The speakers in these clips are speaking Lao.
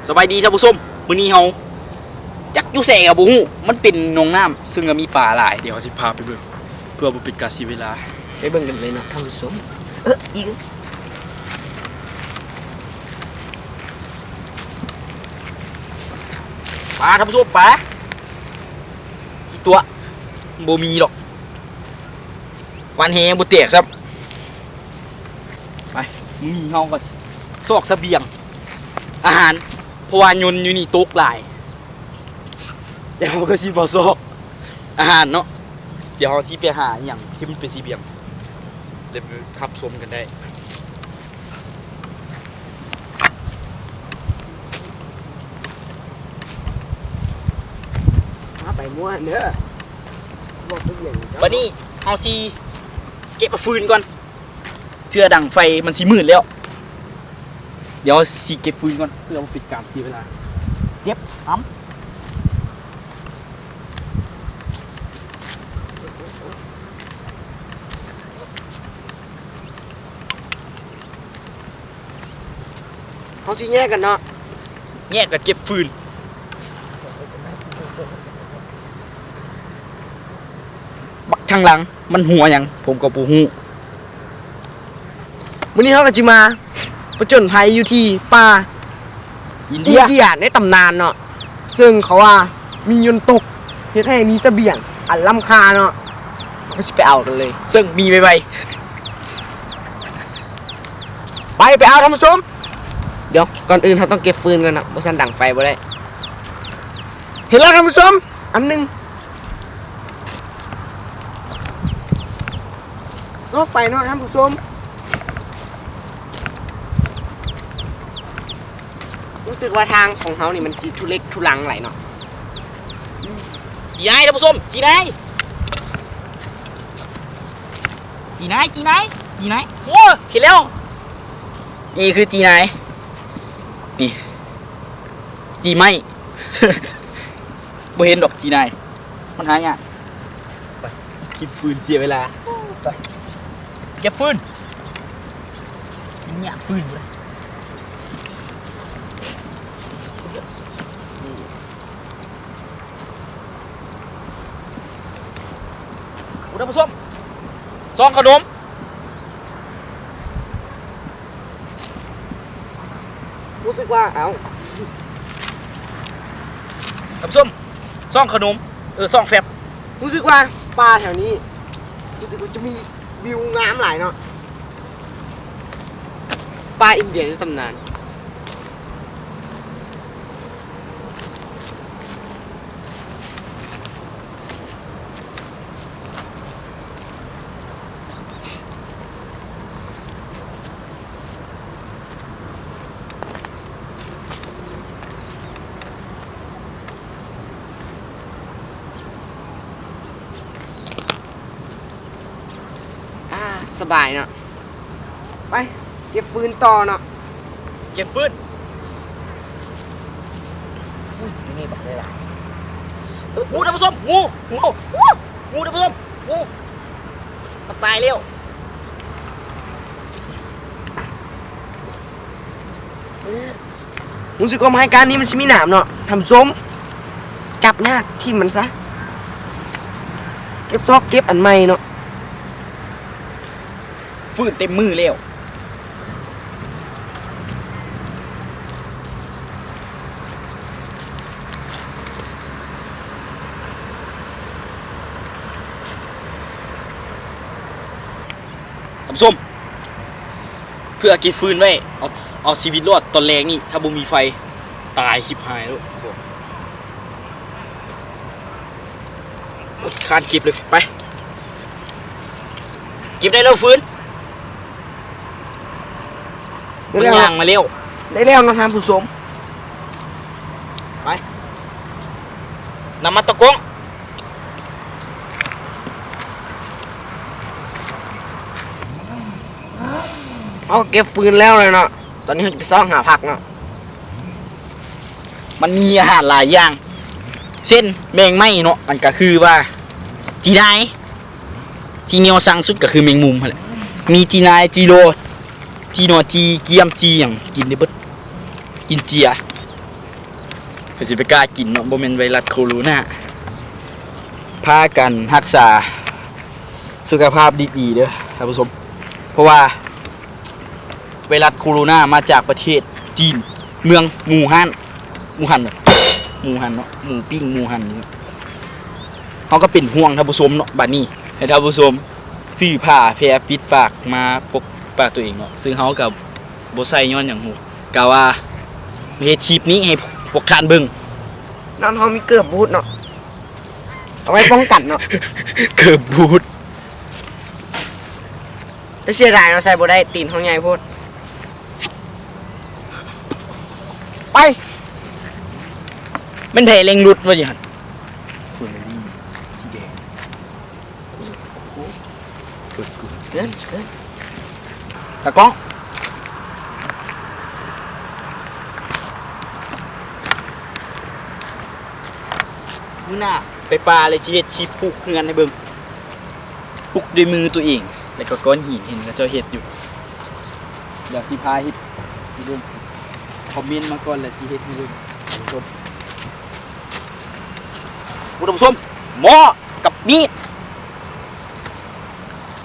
ສະບາຍດີທ່ານຜູ້ຊົມ, ມື້ນີ້ເຮົາຈັກຢູ່ໃສກໍບໍ່ຮູ້, ມັນເປັນໜອງນ້ຳ ເຊິ່ງກໍມີປາຫຼາຍ. ດຽວເຮົາຊິພາໄປເບິ່ງ ເພື່ອບໍ່ເປັນການເສຍເວລາ. ໄປເບິ່ງກັນເລີຍເນາະທ່ານຜູ້ຊົມ. ເອີ ອີກ ປາທ່ານຜູ້ຊົມ, ປາຂີ້ຕົວະ ບໍ່ມີດອກ. ຫວ່ານແຫບໍ່ແຕກຊ້ຳ. ໄປ ມື້ນີ້ເຮົາກໍຊິຊອກສະບຽງອາຫານ ເພາະວ່າຍົນຢູ່ນີ້ຕົກຫຼາຍ. ແລ້ວເຮົາກໍຊິມາຊອກອາຫານເນາະ. ດຽວເຮົາຊິໄປຫາອີ່ຫຍັງທີ່ມັນເປັນສະບຽງ ແລ້ວໄປຮັບຊົມກັນໄດ້. ພາໄປມ່ວນເດີ. ບາດນີ້ເຮົາຊິເກັບເອົາຟືນກ່ອນ, ເທື່ອດັງໄຟມັນຊິມືດແລ້ວ. ດຽວຊິເກັບຟືນກ່ອນ ເພື່ອບໍ່ເປັນການເສຍເວລາ. ເກັບຫຳ. ເຮົາຊິແຍກກັນເນາະ, ແຍກກັນເກັບຟືນ. ບັກທາງຫຼັງມັນຫົວຫຍັງ ຜົມກໍບໍ່ຮູ້. ມື້ນີ້ເຮົາກໍຊິມາປະຈົນໄພຢູ່ທີ່ປ່າອິນເດຍ ອິນເດຍໃນຕຳນານເນາະ, ເຊິ່ງເຂົາວ່າມີຍົນຕົກ ເຮັດໃຫ້ມີສະບຽງອັນລ້ຳຄ່າເນາະ. ເຮົາກໍຊິໄປເອົາກັນເລີຍ ເຊິ່ງມີໄວໆ. ໄປ ໄປເອົາທ່ານຜູ້ຊົມ. ດຽວ ກ່ອນອື່ນເຮົາຕ້ອງເກັບຟືນກ່ອນເນາະ, ບໍ່ຊັ້ນດັງໄຟບໍ່ໄດ້. ເຫັນແລ້ວທ່ານຜູ້ຊົມ ອັນໜຶ່ງ. ຊອກໄປເນາະທ່ານຜູ້ຊົມ. ຮູ້ສຶກວ່າທາງຂອງເຮົານີ້ມັນຊິທຸເລັກທຸລັງຫຼາຍເນາະ. ຈີນາຍ ທ່ານຜູ້ຊົມ, ຈີນາຍ ຈີນາຍ ຈີນາຍ ຈີນາຍ. ໂອ້ ເຫັນແລ້ວ, ນີ້ຄືຈີນາຍ ນີ້ ຈີໄມ້. ບໍ່ເຫັນດອກຈີນາຍ, ມັນຫາຍາກ. ໄປ ເກັບຟືນເສຍເວລາ. ໄປ ເກັບຟືນ. ມັນຍາກຟືນຢູ່ເດ້. ໂອ້ ທ່ານຜູ້ຊົມ, ຊອງຂະໜົມ. ຮູ້ສຶກວ່າ ເອົ້າ ທ່ານຜູ້ຊົມ, ຊອງຂະໜົມ ເອີ ຊອງແຟັບ. ຮູ້ສຶກວ່າປ່າແຖວນີ້ ຮູ້ສຶກວ່າຈະມີວິວງາມຫຼາຍເນາະ, ປ່າອິນເດຍໃນຕຳນານ. ອ່າ ສະບາຍເນາະ. ໄປ ເກັບຟືນຕໍ່ເນາະ, ເກັບຟືນ. ອຸ້ຍ ຢູ່ນີ້ບັກຫຼາຍໆ. ໂອ້ ທ່ານຜູ້ຊົມ, ງູ ງູ ງູ ທ່ານຜູ້ຊົມ, ງູ ມັນຕາຍແລ້ວ. ຮູ້ສຶກວ່າໄມ້ກ້ານນີ້ມັນຊິມີໜາມເນາະທ່ານຜູ້ຊົມ, ຈັບຍາກ, ຖິ້ມມັນຊະ. ເກັບຊອກເກັບອັນໃໝ່ເນາະ. ຟືນເຕັມມືແລ້ວ. ທ່ານຜູ້ຊົມ, ເພື່ອເກັບຟືນໄວ້ ເອົາ ເອົາຊີວິດລອດຕອນແລງນີ້ ຖ້າບໍ່ມີໄຟ ຕາຍຊິບຫາຍໂລດ. ໂອ້ຍ ຄ້ານເກັບເລີຍ. ໄປ ເກັບໄດ້ແລ້ວຟືນ. ໄດ້ແລ້ວ ມັນຍ່າງມາແລ້ວ. ໄດ້ແລ້ວເນາະທ່ານຜູ້ຊົມ. ໄປ ນຳມາຕະກ້ອງ. ເຮົາເກັບຟືນແລ້ວເລີຍເນາະ, ຕອນນີ້ເຮົາຈະໄປຊອກຫາຜັກເນາະ. ມັນມີອາຫານຫຼາຍຢ່າງ ເຊັ່ນ ແມງໄມ້ເນາະ, ອັນກໍຄືວ່າ ຈີນາຍ, ທີ່ໜຽວຊັງສຸດກໍຄືແມງມຸມຫັ້ນແຫຼະ. ມີຈີນາຍ, ຈີໂລ, ຈີໜໍ, ຈີກຽມ, ຈີຫຍັງ ກິນໄດ້ເບິດ, ກິນເຈຍ. ຊິໄປກ້າກິນເນາະ ບໍ່ແມ່ນໄວຣັສໂຄໂຣນາ. ພາກັນຮັກສາສຸຂະພາບດີໆເດີທ່ານຜູ້ຊົມ ເພາະວ່າໄວຣັສໂຄໂຣນາມາຈາກປະເທດຈີນ ເມືອງໝູ່ຮານ ໝູ່ຮັນ ໝູ່ຮັນເນາະ ໝູປີ້ງໝູ່ຮັນ. ເຮົາກໍເປັນຫ່ວງທ່ານຜູ້ຊົມເນາະ ບາດນີ້ໃຫ້ທ່ານຜູ້ຊົມຊື້ຜ້າແພປິດປາກມາປົກປາກຕົວເອງເນາະ ຊຶ່ງເຮົາກໍບໍ່ໃສ່ຍ້ອນຫຍັງຮູ້ ກະວ່າມາເຮັດຄລິບນີ້ໃຫ້ພວກທ່ານເບິ່ງ. ນອນເຮົາມີເກີບບູດເນາະ ເອົາໄວ້ປ້ອງກັນເນາະ ເກີບບູດ ແຕ່ເສຍດາຍເນາະ ໃສ່ບໍ່ໄດ້ ຕີນເຮົາໃຫຍ່ໂພດ. ໄປ ແມ່ນໃຜເລັ່ງຫຼຸດວ່າຢູ່ຫັ້ນ ເຟີເຣິສີແດງ. ເກີນ ເກີນ ຕາກ້ອງ ມື້ໜ້າໄປປ່າແລ້ວຊິເຮັດຄລິບປຸກເຮືອນໃຫ້ເບິ່ງ ປຸກດ້ວຍມືຕົວເອງ ແລ້ວກໍກ້ອນຫີນ ເຫັນເຂົາເຈົ້າເຮັດຢູ່. ດຽວຊິພາເຮັດໃຫ້ເບິ່ງ ຄອມເມັນມາກ່ອນ ແລ້ວຊິເຮັດໃຫ້ເບິ່ງທ່ານຜູ້ຊົມ. ໂອ້ ທ່ານຜູ້ຊົມ ໝໍ້ກັບມີດ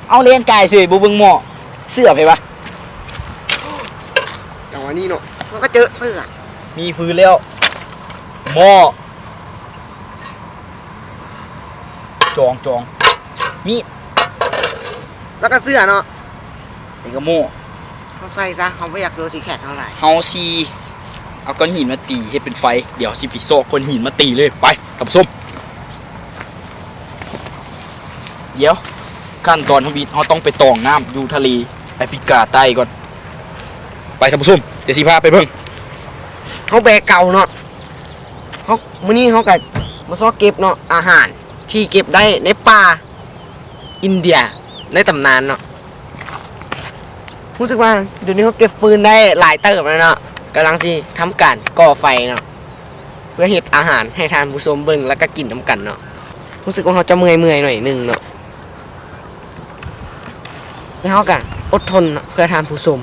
ເອົາແລ່ນກາຍເສີຍ ບໍ່ເບິ່ງໝໍ້ ເສື້ອໃຜວະ? ຈັງຫວະນີ້ເນາະ ມັນກໍເຈີເສື້ອ ມີຟືນແລ້ວ ໝໍ້ ຈອງ ຈອງ ມີດ ແລ້ວກໍເສື້ອເນາະ. ນີ້ກໍໝໍ້ ເຮົາໃສ່ຊະ ເຮົາບໍ່ຢາກໂຊຊິແຄກເຮົາຫຼາຍ. ເຮົາຊິເອົາກ້ອນຫີນມາຕີເຮັດເປັນໄຟ ດຽວຊິໄປຊອກກ້ອນຫີນມາຕີເລີຍ ໄປທ່ານຜູ້ຊົມ. ດຽວ ຂັ້ນຕອນທຳອິດ ເຮົາຕ້ອງໄປຕອງນ້ຳຢູ່ທະເລແອຟຣິກາໃຕ້ກ່ອນ ໄປທ່ານຜູ້ຊົມ ດຽວຊິພາໄປເບິ່ງ. ເຮົາແບກເຂົ້າເນາະ ເຮົາ ມື້ນີ້ເຮົາກໍມາຊອກເກັບເນາະ ອາຫານທີ່ເກັບໄດ້ໃນປ່າ ອິນເດຍໃນຕຳນານເນາະ. ຮູ້ສຶກວ່າດຽວນີ້ເຮົາເກັບຟືນໄດ້ຫຼາຍເຕີບແລ້ວເນາະ ກຳລັງຊິທຳການກໍ່ໄຟເນາະ ເພື່ອເຮັດອາຫານໃຫ້ທ່ານຜູ້ຊົມເບິ່ງ ແລ້ວກໍກິນນຳກັນເນາະ. ຮູ້ສຶກວ່າເຮົາຈະເມື່ອຍໆໜ້ອຍໜຶ່ງເນາະ ແຕ່ເຮົາກໍອົດທົນເນາະ ເພື່ອທ່ານຜູ້ຊົມ.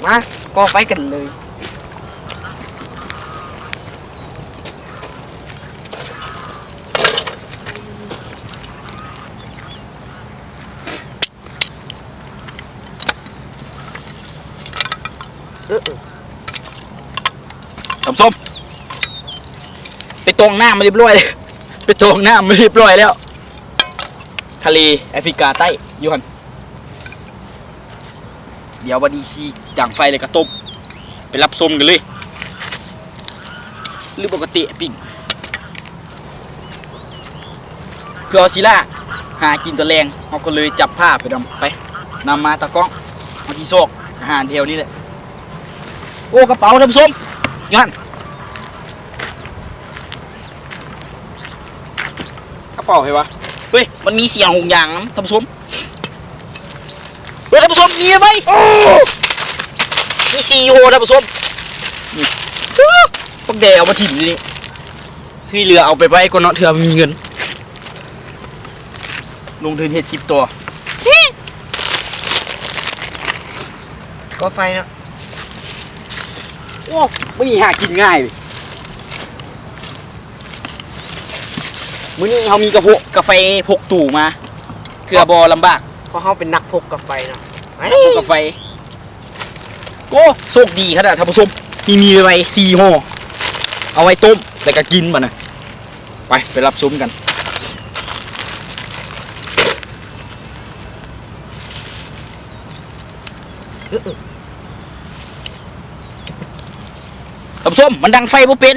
ມາ ກໍ່ໄຟກັນເລີຍ. ເອີ ເອີ ທ່ານຜູ້ຊົມ ໄປຕອງນ້ຳມາຮຽບຮ້ອຍ ໄປຕອງນ້ຳມາຮຽບຮ້ອຍແລ້ວ ທະເລແອຟຣິກາໃຕ້ຢູ່ຫັ້ນ. ດຽວບັດນີ້ຊິດັງໄຟແລ້ວກໍຕົ້ມ ໄປຮັບຊົມກັນເລີຍ. ຫຼືບໍ່ກໍເຕະປີ້ງ ເພື່ອເອົາສີລາຫາກິນຕອນແລງ ເຮົາກໍເລີຍຈັບຜ້າໄປນຳ. ໄປ ນຳມາຕາກ້ອງ ເຮົາຊິຊອກອາຫານແຖວນີ້ແຫຼະ. ໂອ້ ກະເປົາທ່ານຜູ້ຊົມ ຢູ່ຫັ້ນ ກະເປົາໃຜວະ? ເຮີ້ຍ ມັນມີສຽງຫົງຢາງນຳທ່ານຜູ້ຊົມ. ເອີ ທ່ານຜູ້ຊົມ ມີໄວ້ ມີສີ່ຫົວທ່ານຜູ້ຊົມ. ນີ້ ບັກແດ່ເອົາມາຖິ້ມຢູ່ນີ້ ທີ່ເຫຼືອເອົາໄປໄວ້ກ່ອນເນາະ ເທື່ອມີເງິນ ລົງທຶນເຮັດຄລິບຕໍ່. ກໍ່ໄຟເນາະ. ໂອ້ ມື້ນີ້ຫາກິນງ່າຍເວີ້ຍ. ມື້ນີ້ເຮົາມີກະໂພະກາເຟພົກຕູ້ມາ ເພື່ອບໍ່ລຳບາກ ເພາະເຮົາເປັນນັກພົກກາເຟເນາະ ນັກພົກກາເຟ. ໂອ້ ໂຊກດີຂະໜາດທ່ານຜູ້ຊົມ ມີ ມີໄວ້ສີ່ຫໍ່ ເອົາໄວ້ຕົ້ມ ແລ້ວກະກິນບັດນະ. ໄປ ໄປຮັບຊົມກັນ. ທ່ານຜູ້ຊົມ ມັນດັງໄຟບໍ່ເປັນ.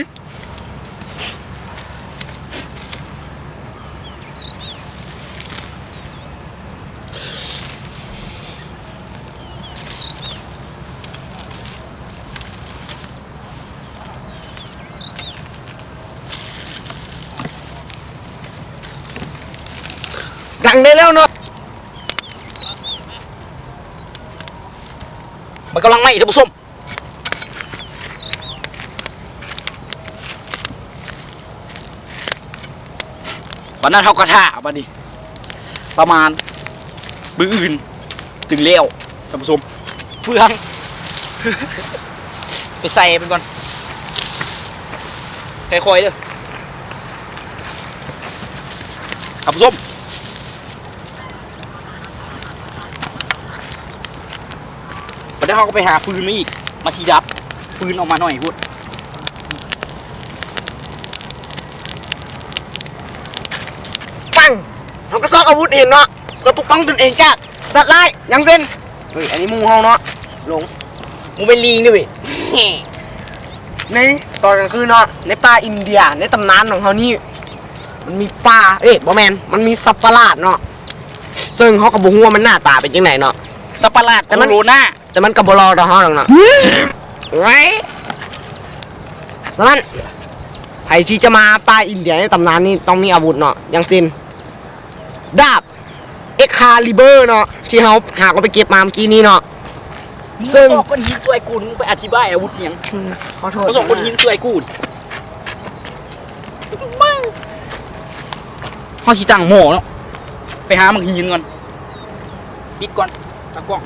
ດັງໄດ້ແລ້ວເນາະ ມັນກຳລັງໄໝ້ ທ່ານຜູ້ຊົມ. ບັດນັ້ນເຮົາກໍຖ້າ ບັດນີ້ປະມານມື້ອື່ນຈຶ່ງແລ້ວ ທ່ານຜູ້ຊົມ. ເຟືອງ ໄປໃສ່ມັນກ່ອນ ຄ່ອຍໆເດີທ່ານຜູ້ຊົມ. ບັດນີ້ເຮົາກໍໄປຫາຟືນມາອີກ ມາຊິດັບ ຟືນອອກມາໜ້ອຍໂພດ. ປັງ! ເຮົາກໍຊອກອາວຸດເຫັນເນາະ ເພື່ອປົກປ້ອງຕົນເອງຈາກສັດຮ້າຍ ຢ່າງເຊັ່ນ ເອີຍ ອັນນີ້ໝູ່ເຮົາເນາະ ຫຼົງ ໝູ່ເປັນລີງເດ້ເວີຍ. ໃນຕອນກາງຄືນເນາະ ໃນປ່າອິນເດຍ ໃນຕຳນານຂອງເຮົານີ້ ມັນມີປ່າ ເອີຍ ບໍ່ແມ່ນ ມັນມີສັດປະຫຼາດເນາະ ເຊິ່ງເຮົາກໍບໍ່ຮູ້ວ່າມັນໜ້າຕາເປັນຈັ່ງໃດເນາະ ສັດປະຫຼາດ ແຕ່ມັນ ໂຄໂຣນາ ແຕ່ມັນກໍບໍ່ຫຼໍ່ຕໍ່ເຮົາດອກເນາະ. ສະນັ້ນ ໃຜທີ່ຈະມາປ່າອິນເດຍໃນຕຳນານນີ້ ຕ້ອງມີອາວຸດເນາະ ຢ່າງເຊັ່ນ ດາບ ເອັກຄາລີເບີເນາະ ທີ່ເຮົາຫາກໍໄປເກັບມາເມື່ອກີ້ນີ້ເນາະ. ເຊິ່ງ ມຶງສອກກ້ອນຫີນຊ່ວຍກູ ມຶງໄປອະທິບາຍອາວຸດຫຍັງ? ຂໍໂທດ ມຶງສອກກ້ອນຫີນຊ່ວຍກູ. ເຮົາຊິຕັ້ງໝໍ້ເນາະ ໄປຫາໝາກຫີນກ່ອນ ປິດກ່ອນຕາກ້ອງ.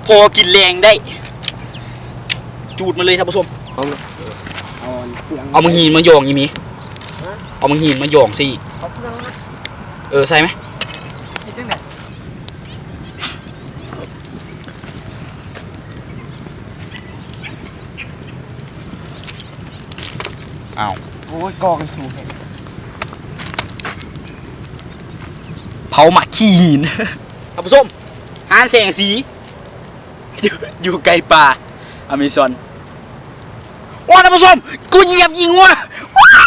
ພໍກິນແລງໄດ້ ຈູດມາເລີຍທ່ານຜູ້ຊົມ. ເອົາ ເອົາໝາກຫີນມາຢອງອີ່ໝີ່ ເອົາໝາກຫີນມາຢອງໃສ່ອີກ. ເອີ ໃສ່ໄໝ? ເຮັດຈັ່ງໃດ? ອ້າວ ໂອ້ຍ ກອງສູງແຮງ ເຜົາໝາກຂີ້ຫີນ. ທ່ານຜູ້ຊົມ ຮ້ານແສງສີ ຢູ່ ຢູ່ໃກ້ປ່າອາເມຊອນ. ໂອ້ ທ່ານຜູ້ຊົມ ກູຢຽບຂີ້ງົວ ວ້າວ!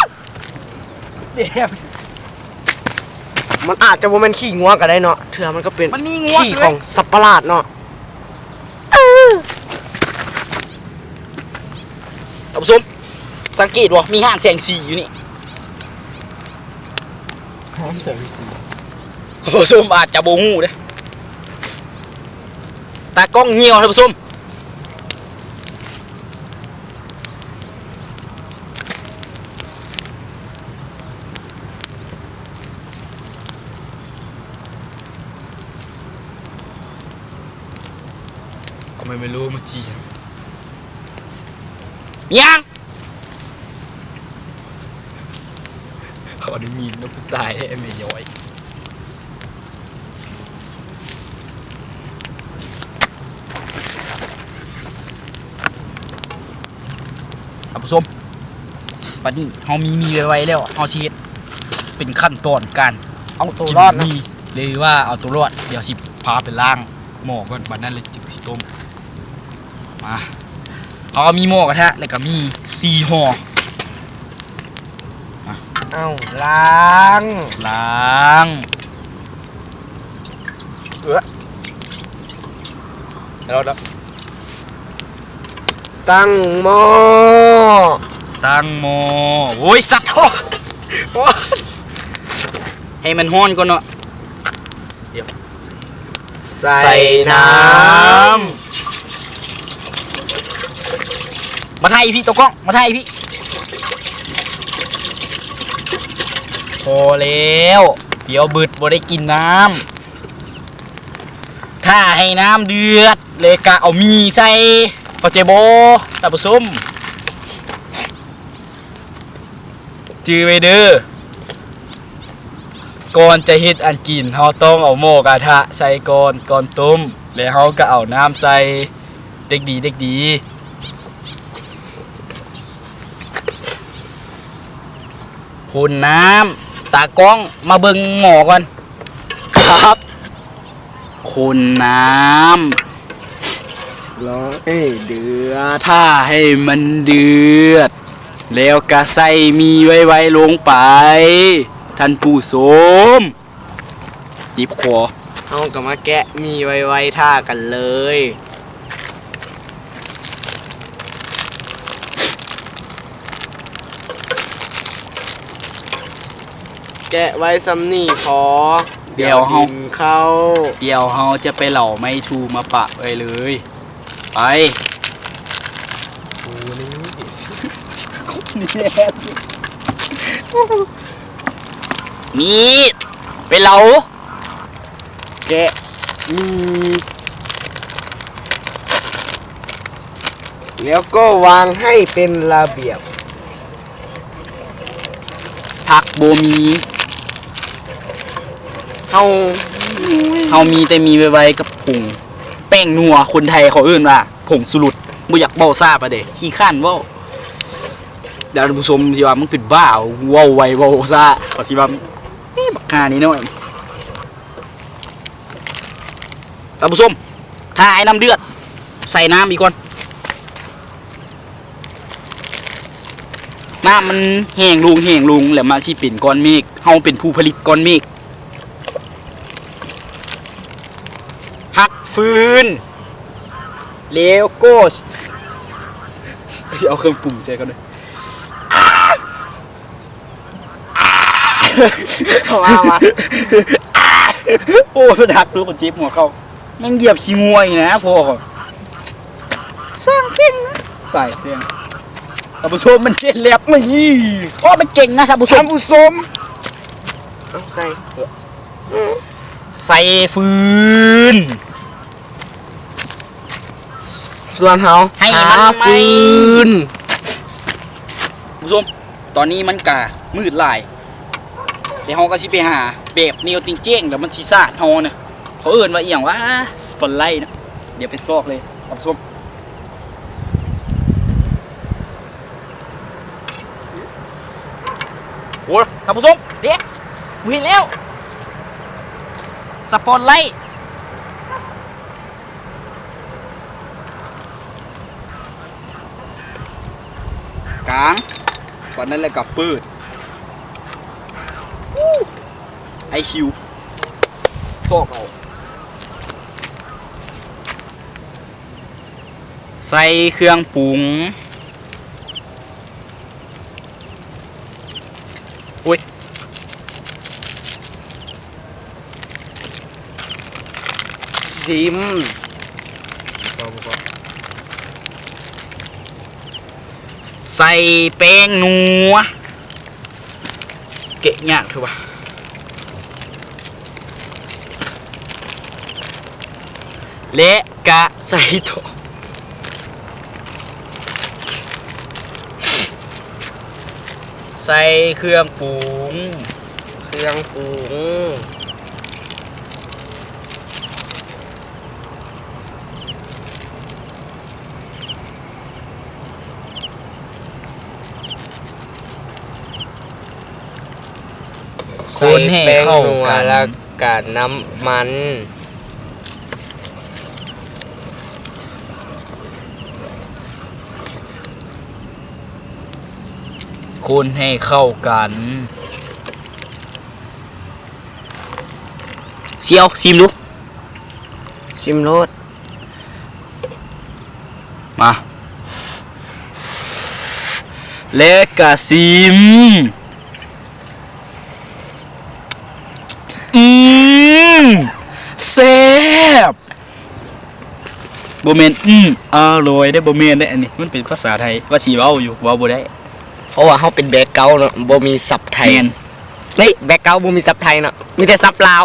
ມັນອາດຈະບໍ່ແມ່ນຂີ້ງົວກໍໄດ້ເນາະ ເທື່ອມັນກໍເປັນ ມັນມີງົວ ຂີ້ຂອງສັດປະຫຼາດເນາະ. ເອີ ທ່ານຜູ້ຊົມ ສັງເກດບໍ່ ມີຮ້ານແສງສີຢູ່ນີ້. ທ່ານຜູ້ຊົມອາດຈະບໍ່ຮູ້ເດ້ ຕາກ້ອງຍ່ຽວ ທ່ານຜູ້ຊົມ. ເອົາໄມ້ເມໂລມາຈີ່ ຫຍັງ? ເຂົາໄດ້ຍິນແລ້ວ ກູຕາຍແທ້ແມ່ຍ້ອຍ. ທ່ານຜູ້ຊົມ ບັດນີ້ເຮົາມີໝີ່ໄວໆແລ້ວ ເຮົາຊິເຮັດເປັນຂັ້ນຕອນການເອົາໂຕລອດເນາະ ກິນໝີ່ ຫຼືວ່າເອົາໂຕລອດ. ດຽວຊິພາໄປລ້າງໝໍ້ກ່ອນ ບັດນັ້ນແລ້ວຈຶ່ງຊິຕົ້ມ. ມາ ເຮົາກໍມີໝໍ້ກະທະ ແລ້ວກໍມີສີ່ຫໍ່. ເອົາ ລ້າງ ລ້າງ ເອີ ແລ້ວ ຕັ້ງໝໍ້ ຕັ້ງໝໍ້. ໂອ້ຍ ສັດ ໂອ້ຍ ໃຫ້ມັນຮ້ອນກ່ອນເນາະ. ໃສ່ ໃສ່ນ້ຳ ນ້ຳ ມາຖ່າຍອີ່ພີ້ ຕົວກ້ອງ ມາຖ່າຍອີ່ພີ້. ພໍແລ້ວ ດຽວບຶດ ບໍ່ໄດ້ກິນນ້ຳ. ຖ້າໃຫ້ນ້ຳເດືອດ ແລ້ວກະເອົາໝີ່ໃສ່ ເຂົ້າໃຈບໍ່ ທ່ານຜູ້ຊົມ? ຈື່ໄວ້ເດີ ກ່ອນຈະເຮັດອັນກິນ ເຮົາຕ້ອງເອົາໝໍ້ກະທະໃສ່ກ່ອນ ກ່ອນຕົ້ມ ແລ້ວເຮົາກະເອົານ້ຳໃສ່. ເດັກດີ ເດັກດີ. ຄົນນ້ຳ ຕາກ້ອງມາເບິ່ງໝໍ້ກ່ອນ. ຄັບ ຄົນນ້ຳ ລໍໃຫ້ເດືອດ ຖ້າໃຫ້ມັນເດືອດ ແລ້ວກະໃສ່ໝີ່ໄວໆລົງໄປ ທ່ານຜູ້ຊົມ. ເຈັບຄໍ ເຮົາກະມາແກະໝີ່ໄວໆຖ້າກັນເລີຍ. ແກະໄວ້ສ່ຳນີ້ພໍ ດຽວເຮົາ ດຽວກິນເຂົ້າ ດຽວເຮົາຈະໄປເຫຼົາໄມ້ທູມາປະໄວ້ເລີຍ. ໄປ ໂອ້ ນີ້ ນີ້ແຫຼະ ມີດ ໄປເຫຼົາ ແກະ ມີດ ແລ້ວກໍວາງໃຫ້ເປັນລະບຽບ. ຜັກບໍ່ມີ ເຮົາ ເຮົາມີແຕ່ມີໄວໆກັບຜົງແປ້ງນົວ ຄົນໄທເຂົາເອີ້ນວ່າຜົງຊູລຸດ. ບໍ່ຢາກເວົ້າຊ້າປານໃດ ຂີ້ຄ້ານເວົ້າ. ດຽວທ່ານຜູ້ຊົມຊິວ່າ ມຶງເປັນບ້າ ເວົ້າໄວເວົ້າຊ້າ ເຂົາຊິວ່າ ເອີ ບັກຫ່ານີ້ນ້ອຍ. ທ່ານຜູ້ຊົມ ຖ້າໃຫ້ນ້ຳເດືອດ ໃສ່ນ້ຳອີກກ່ອນ. ນ້ຳມັນແຫ້ງລົງ ແຫ້ງລົງ ແລ້ວມັນຊິເປັນກ້ອນເມກ. ເຮົາເປັນຜູ້ຜະລິດກ້ອນເມກ. ຫັກຟືນ ແລ້ວກໍ ເອົາເຄື່ອງປຸງໃສ່ກ່ອນເດີ. ເອົາມາ ເອົາມາ ໂອ້ຍ ມັນຫັກ ລູກ ມັນເຈັບຫົວເຂົ່າ. ແມ່ງຢຽບຂີ້ງົວອີກນະ ພໍ່ເຂົາ. ສ້າງເກັ່ງນະ ສາຍເກັ່ງ. ທ່ານຜູ້ຊົມ ມັນເຈັບແລັບ ນີ້. ໂອ້ ມັນເກັ່ງນະ ທ່ານຜູ້ຊົມ. ທ່ານຜູ້ຊົມ ເອົາໃສ່ ໃສ່ຟືນ. ສ່ວນເຮົາ ໃຫ້ມັນໄໝ້ ຫາຟືນ. ຜູ້ຊົມ ຕອນນີ້ມັນກະມືດຫຼາຍ ແລ້ວເຮົາກໍຊິໄປຫາແບບແນວແຈ້ງໆ ແລ້ວມັນຊິສາດເຮົານະ. ເຂົາເອີ້ນວ່າອີ່ຫຍັງວະ ສະປອດໄລນະ. ດຽວໄປຊອກເລີຍທ່ານຜູ້ຊົມ. ໂອ້ຍ ທ່ານຜູ້ຊົມ ເດ້ ກູເຫັນແລ້ວ ສະປອດໄລ. ກາງ ປານນັ້ນແຫຼະກໍເປີດ. ໄອຄິວ ຊອກເອົາ. ໃສ່ເຄື່ອງປຸງ. ໂອ້ຍ ຊິມ ໃສ່ແປ້ງນົວ. ແກະຍາກເທື່ອວະ ແລະ ກະໃສ່ຕໍ່ ໃສ່ເຄື່ອງປຸງ ເຄື່ອງປຸງ. ຄົນໃຫ້ເຂົ້າກັນ ໃສ່ແປ້ງນົວ ແລ້ວກະນ້ຳມັນ. ຄົນໃຫ້ເຂົ້າກັນ. ຊິເອົາ ຊີມດູ ຊີມໂລດ ມາ ແລະກະຊີມ. ອືມ ແຊບ. ບໍ່ແມ່ນ ອືມ ອະລ່ອຍເດ້ ບໍ່ແມ່ນເດ້ ອັນນີ້ມັນເປັນພາສາໄທ ວ່າຊິເວົ້າຢູ່ ເວົ້າບໍ່ໄດ້ ເພາະວ່າເຮົາເປັນແບັກເກົາເນາະ ບໍ່ມີສັບໄທ. ແມ່ນ ເຮີ້ຍ ແບັກເກົາບໍ່ມີສັບໄທເນາະ ມີແຕ່ສັບລາວ.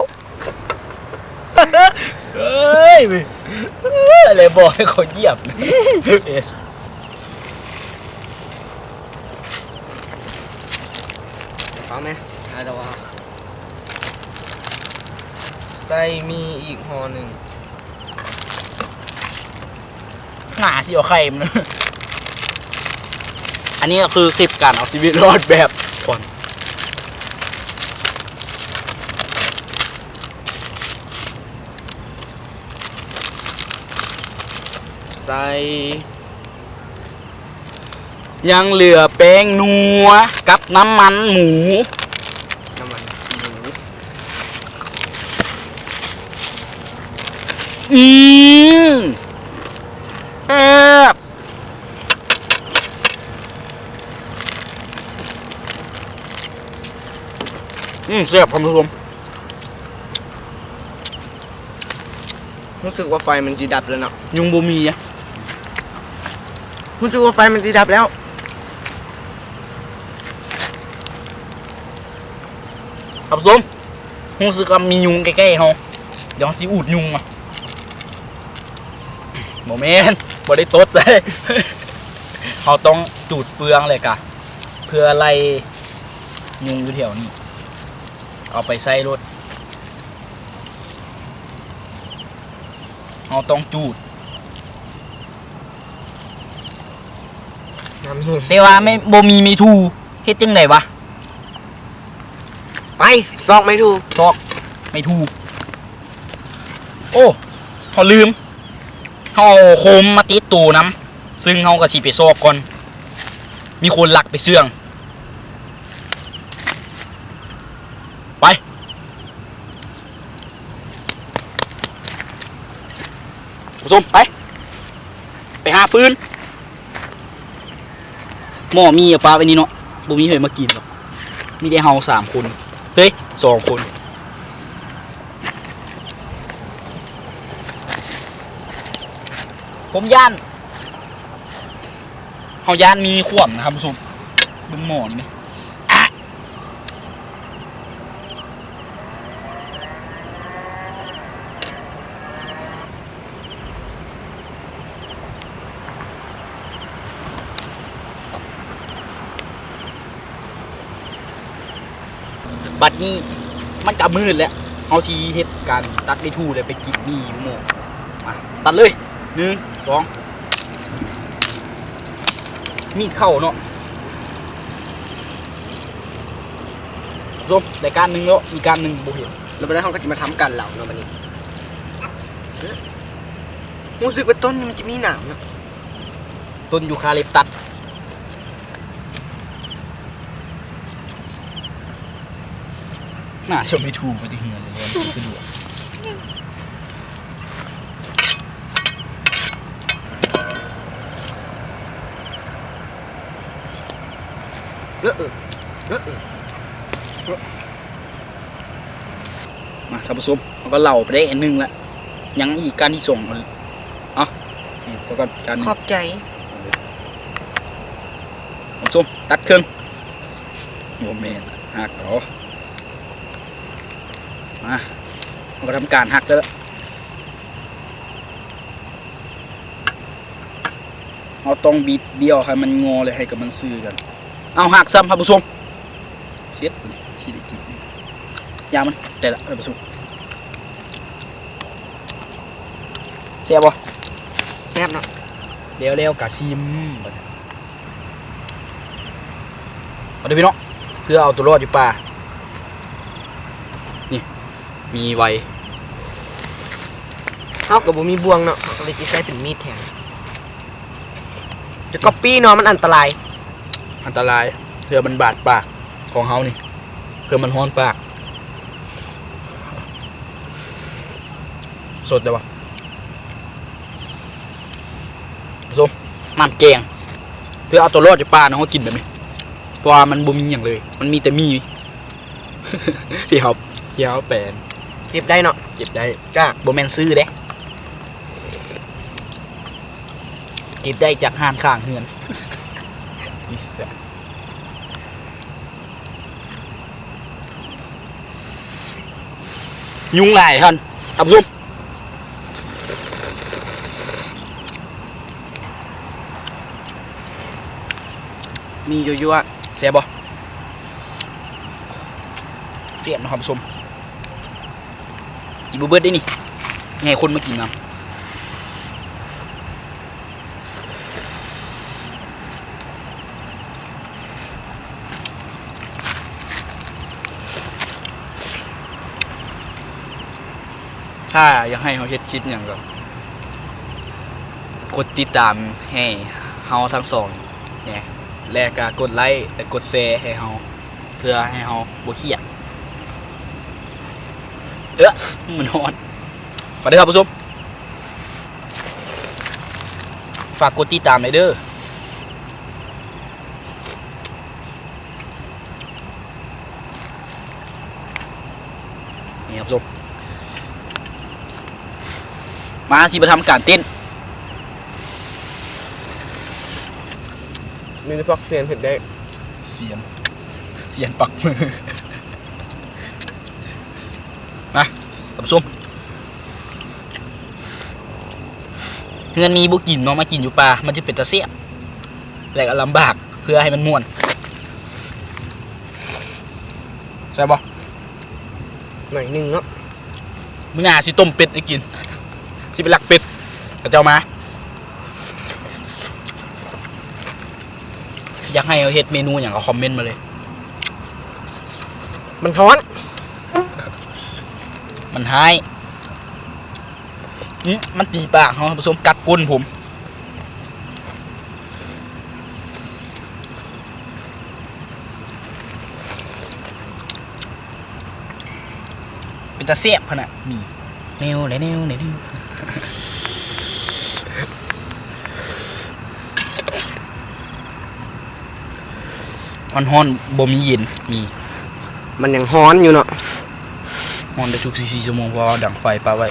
ເອີຍ ແລ້ວບອກໃຫ້ເຂົາຢຽບ ເອົາແມະ ໃສ່ໝີ່ອີກຫໍ່ໜຶ່ງ. ໜ້າຊິເອົາໄຂ່ມັນ. ອັນນີ້ກໍຄືຄລິບການເອົາຊີວິດລອດແບບຄົນ ໃສ່ ຍັງເຫຼືອແປ້ງນົວກັບນ້ຳມັນໝູ. ນ້ຳມັນໝູ. ອືມ ແຊບ. ອືມ ແຊບ ທ່ານຜູ້ຊົມ. ຮູ້ສຶກວ່າໄຟມັນຊິດັບແລ້ວເນາະ. ຍຸງບໍ່ມີ. ຮູ້ສຶກວ່າໄຟມັນຊິດັບແລ້ວ. ທ່ານຜູ້ຊົມ ຮູ້ສຶກວ່າມີຍຸງໃກ້ໆເຮົາ ດຽວເຮົາຊິອູດຍຸງມາ ບໍ່ແມ່ນ ບໍ່ໄດ້ຕົດໃສ່ ເຮົາຕ້ອງຈູດເປືອງ ແລ້ວກະເພື່ອໄລ່ຍຸງຢູ່ແຖວນີ້ ເອົາໄປໃສ່ໂລດ ເຮົາຕ້ອງຈູດ ນ້ຳແຫ້ງ ແຕ່ວ່າແມ່ນບໍ່ມີໄມ້ຖູ່ ເຮັດຈັ່ງໃດວະ? ໄປ ຊອກໄມ້ຖູ່ ຊອກໄມ້ຖູ່ ໂອ້ ເຮົາລືມ ເຮົາເອົາໂຄມມາຕິດໂຕນຳ ຊຶ່ງເຮົາກໍຊິໄປຊອກກ່ອນ ມີຄົນລັກໄປເຊື່ອງ ໄປ ຜູ້ຊົມ ໄປ ໄປຫາຟືນ ໝໍ້ມີເອົາປະໄວ້ນີ້ເນາະ ບໍ່ມີໃຜມາກິນດອກ ມີແຕ່ເຮົາສາມຄົນ ເຮີ້ຍ ສອງຄົນ ຜົມຢ້ານ ເຮົາຢ້ານມີຂວ້ຳນະທ່ານຜູ້ຊົມ ເບິ່ງໝໍ້ນີ້ແມະ ບັດນີ້ມັນກະມືດແລ້ວ ເຮົາຊິເຮັດການຕັດໄມ້ຖູ່ ແລ້ວໄປກິນໝີ່ຢູ່ໝໍ້ ມາ ຕັດເລີຍ ໜຶ່ງ ສອງ ມີດເຂົ້າເນາະ ສົມ ໄດ້ກ້ານໜຶ່ງແລ້ວ ອີກກ້ານໜຶ່ງບໍ່ເຫັນ ແລ້ວບັດນັ້ນເຮົາກໍຊິມາທຳການເລົາເນາະ ບັດນີ້ ຮູ້ສຶກວ່າຕົ້ນນີ້ມັນຈະມີໜາມເນາະ ຕົ້ນຢູຄາລິບຕັດ ໜ້າຊົມໃຫ້ຖືກໄປທີ່ເຮືອນເລີຍ ສະດວກ ເອີ ເອີ ເອີ ເອີ ມາ ທ່ານຜູ້ຊົມ ເຮົາກໍເລົາໄປໄດ້ອັນໜຶ່ງລະ ຍັງອີກກ້ານທີສອງ ເອົາ ນີ້ຊະກ່ອນ ກ້ານໜຶ່ງ ຂອບໃຈ ທ່ານຜູ້ຊົມ ຕັດເຄິ່ງ ບໍ່ແມ່ນ ຫັກເອົາ ມາ ເຮົາກໍທຳການຫັກແລ້ວລະ ເຮົາຕ້ອງບິດບ້ຽວໃຫ້ມັນງໍ້ ແລະ ໃຫ້ກັບມັນຊື່ກັນ ເອົາ ຫັກຊ້ຳ ທ່ານຜູ້ຊົມ ເຊັດ ຊິໄດ້ກິນ ຢ່າມັນ ໄດ້ລະ ທ່ານຜູ້ຊົມ ແຊບບໍ່? ແຊບເນາະ ແລ້ວໆກະຊິມ ມາເດີພີ່ນ້ອງ ເພື່ອເອົາຕົວລອດຢູ່ປ່າ ນີ້ ມີໄວ ເຮົາກໍບໍ່ມີບ່ວງເນາະ ເຮົາກໍເລີຍຊິໃຊ້ເປັນມີດແທນ ຈະກັອບປີ້ເນາະ ມັນອັນຕະລາຍ ອັນຕະລາຍ ເທື່ອມັນບາດປາກຂອງເຮົານີ້ ເພື່ອມັນຮ້ອນປາກ ສົດແລ້ວວະ ຜູ້ຊົມ ນ້ຳແກງ ເພື່ອເອົາຕົວລອດຢູ່ປ່າເນາະ ເຮົາກິນແບບນີ້ ເພາະວ່າມັນບໍ່ມີຫຍັງເລີຍ ມັນມີແຕ່ໝີ່ ທີ່ເຮົາ ທີ່ເຮົາໄປເກັບໄດ້ເນາະ ເກັບໄດ້ ຈ້າ ບໍ່ແມ່ນຊື້ເດ້ ເກັບໄດ້ຈາກຮ້ານຂ້າງເຮືອນ ນິສາ ຍຸງຫຼາຍທ່ານ ທ່ານຜູ້ຊົມ ມີຢູ່ຢູ່ ແຊບບໍ່? ແຊບເນາະ ທ່ານຜູ້ຊົມ ກິນບໍ່ເບິດເດ້ນີ້ ໃຫ້ຄົນມາກິນນຳ. ຖ້າຢາກໃຫ້ເຮົາເຮັດຄລິບຫຍັງກໍກົດຕິດຕາມໃຫ້ເຮົາທັງສອງແດ່ ແລະກະກົດໄລ້ ແລະກົດແຊໃຫ້ເຮົາ ເພື່ອໃຫ້ເຮົາບໍ່ຄຽດ. ເອີ ມັນຮ້ອນ. ມາເດີທ່ານຜູ້ຊົມ ຝາກກົດຕິດຕາມໃຫ້ເດີ. ນີ້ທ່ານຜູ້ຊົມ ມາຊິມາທຳການເຕັ້ນ. ມີແຕ່ພວກຊຽນເຮັດໄດ້ ຊຽນ ຊຽນປັກມື. ທ່ານຜູ້ຊົມ ເຮືອນມີບໍ່ກິນເນາະ ມາກິນຢູ່ປ່າ ມັນຈະເປັນຕາແຊບ ແລະກໍລຳບາກ ເພື່ອໃຫ້ມັນມ່ວນ ແຊບບໍ່? ໜ້ອຍໜຶ່ງເນາະ ມື້ໜ້າຊິຕົ້ມເປັດໃຫ້ກິນ ຊິໄປລັກເປັດ ເຂົາເຈົ້າມາ ຢາກໃຫ້ເຮົາເຮັດເມນູຫຍັງກໍຄອມເມັນມາເລີຍ ມັນຮ້ອນ ມັນຮ້າຍ ອື ມັນຕີປາກເຮົາ ທ່ານຜູ້ຊົມ ກັດກົ້ນຜົມ ເປັນຕາແຊບຫັ້ນນະ ມີແນວແລະແນວແລະແນວ ຮ້ອນໆ ບໍ່ມີເຢັນ ມີ ມັນຍັງຮ້ອນຢູ່ເນາະ ຮ້ອນໄດ້ທຸກສີ່ສິບສີ່ຊົ່ວໂມງ ເພາະວ່າດັງໄຟປະໄວ້.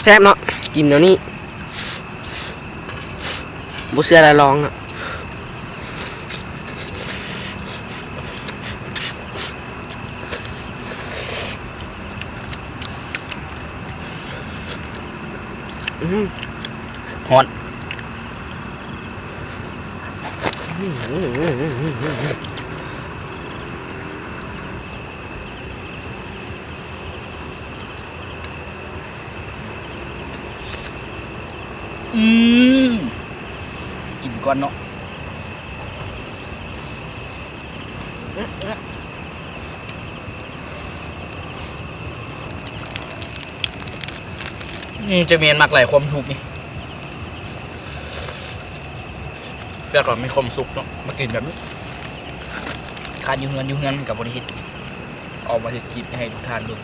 ແຊບເນາະ ກິນແນວນີ້ ບໍ່ເຊື່ອລະລອງເນາະ ອື ຮ້ອນ. ອືມ ກິນກ່ອນເນາະ ອື ອື ອື ຈະແມ່ນມັກຫຼາຍຄວາມທຸກນີ້ ແຕ່ກໍມີຄວາມສຸກເນາະ ມາກິນແບບນີ້ ຄັນຢູ່ເຮືອນ ຢູ່ເຮືອນກໍບໍ່ໄດ້ເຮັດ ອອກມາເຮັດຄລິບໃຫ້ທຸກທ່ານເບິ່ງ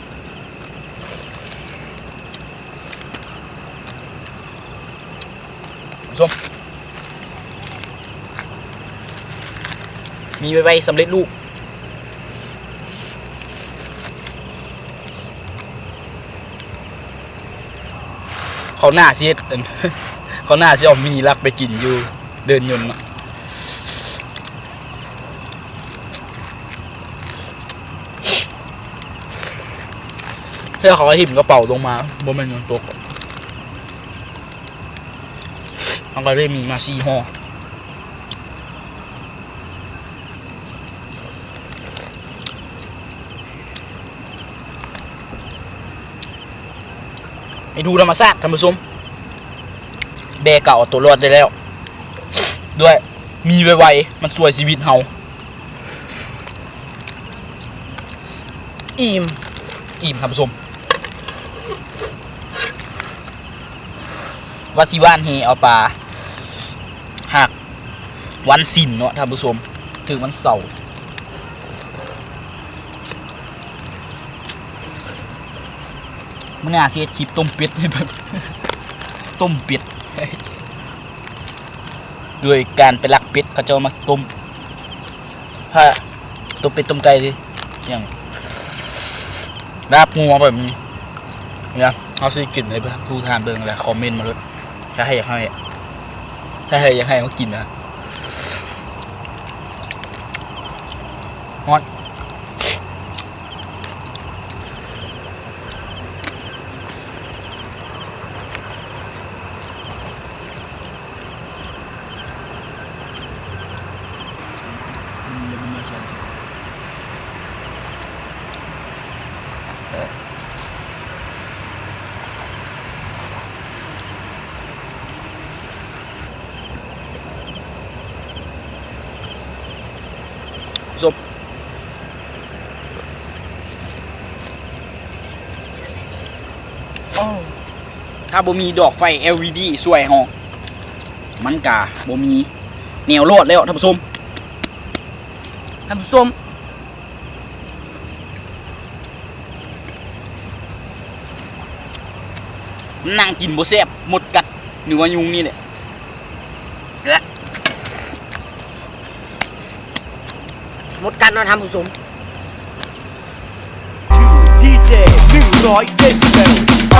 ຜູ້ຊົມ ມີໄວໆ ສຳເລັດຮູບ ເຂົາໜ້າຊິເຮັດ ເຂົາໜ້າຊິເອົາໝີ່ລັກໄປກິນຢູ່ເດີ່ນຍົນເນາະ ເທື່ອເຂົາກໍຖິ້ມກະເປົາລົງມາ ບໍ່ແມ່ນຍົນຕົກ ເຮົາກໍໄດ້ໝີ່ມາສີ່ຫໍ່ ໄປດູທຳມະຊາດ ທ່ານຜູ້ຊົມ ແບກະເອົາຕົວລອດໄດ້ແລ້ວ ດ້ວຍໝີ່ໄວໆ ມັນຊ່ວຍຊີວິດເຮົາ ອີ່ມ ອີ່ມ ທ່ານຜູ້ຊົມ ວ່າຊິຫວ່ານແຫເອົາປາ ຫາກວັນສິນເນາະທ່ານຜູ້ຊົມ ຖືກວັນເສົາ ມື້ໜ້າຊິເຮັດຄລິບຕົ້ມເປັດໃຫ້ເບິ່ງ ຕົ້ມເປັດ ໂດຍການໄປລັກເປັດ ເຂົາເຈົ້າມາຕົ້ມ ພະ ຕົ້ມເປັດຕົ້ມໄກ່ຕິ ຫຍັງ ລາບງົວແບບນີ້ ເນຍ ເຮົາຊິກິນໃຫ້ທຸກທ່ານເບິ່ງ ແລະ ຄອມເມັນມາໂລດ ຖ້າໃຫ້ ຢາກໃຫ້ ຖ້າໃຫ້ ຢາກໃຫ້ເຮົາກິນນະ ຮອດ. ໂອ້ ຖ້າບໍ່ມີດອກໄຟ ແອລອີດີ ຊ່ວຍເຮົາ ມັນກະບໍ່ມີແນວລອດແລ້ວ ທ່ານຜູ້ຊົມ ທ່ານຜູ້ຊົມ. ນັ່ງກິນບໍ່ແຊບ ມົດກັດ ຫຼືວ່າຍຸງນີ້ແຫຼະ. ໝົດກັນເນາະທ່ານຜູ້ຊົມ. ດີເຈ ໜຶ່ງຮ້ອຍເດຊິເບ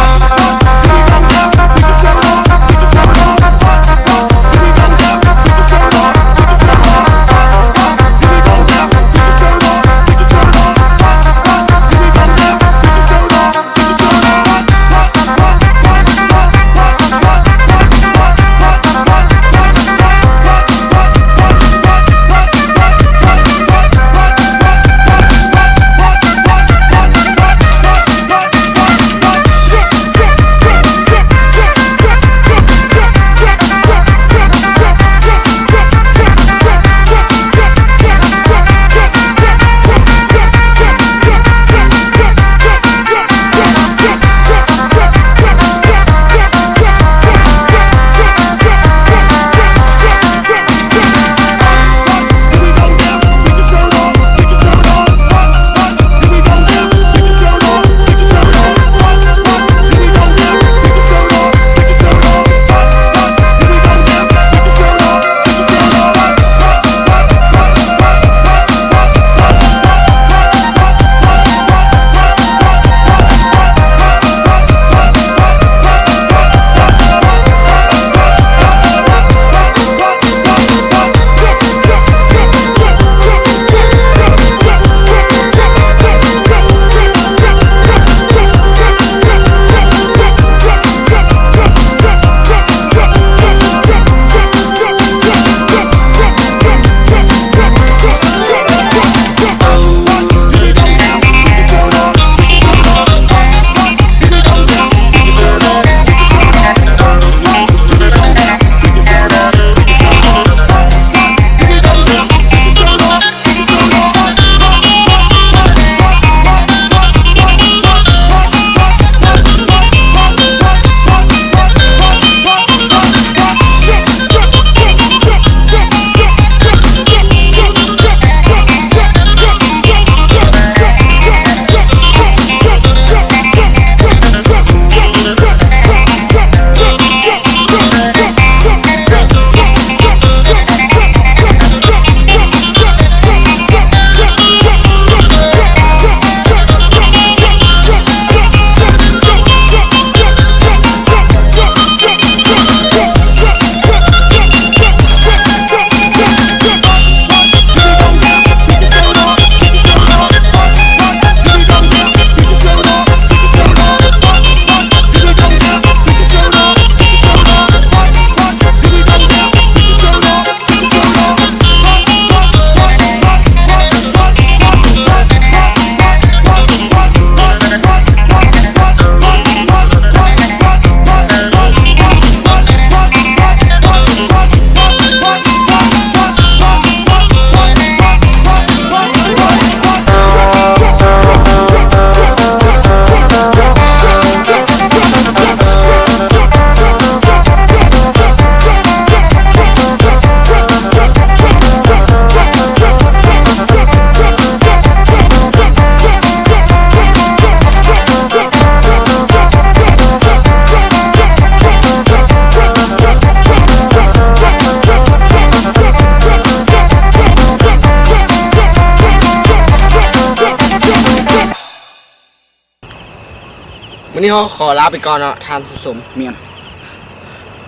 ມື້ນີ້ເຮົາຂໍລາໄປກ່ອນເນາະທ່ານຜູ້ຊົມ. ແມ່ນ.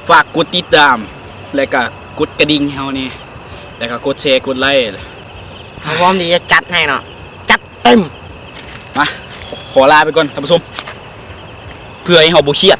ຝາກກົດຕິດຕາມ ແລະກະກົດກະດິ່ງໃຫ້ເຮົາແດ່ ແລະກະກົດແຊ ກົດໄລ. ເຮົາພ້ອມທີ່ຈະຈັດໃຫ້ເນາະ ຈັດເຕັມ. ມາ ຂໍລາໄປກ່ອນທ່ານຜູ້ຊົມ ເພື່ອໃຫ້ເຮົາບໍ່ຄຽດ.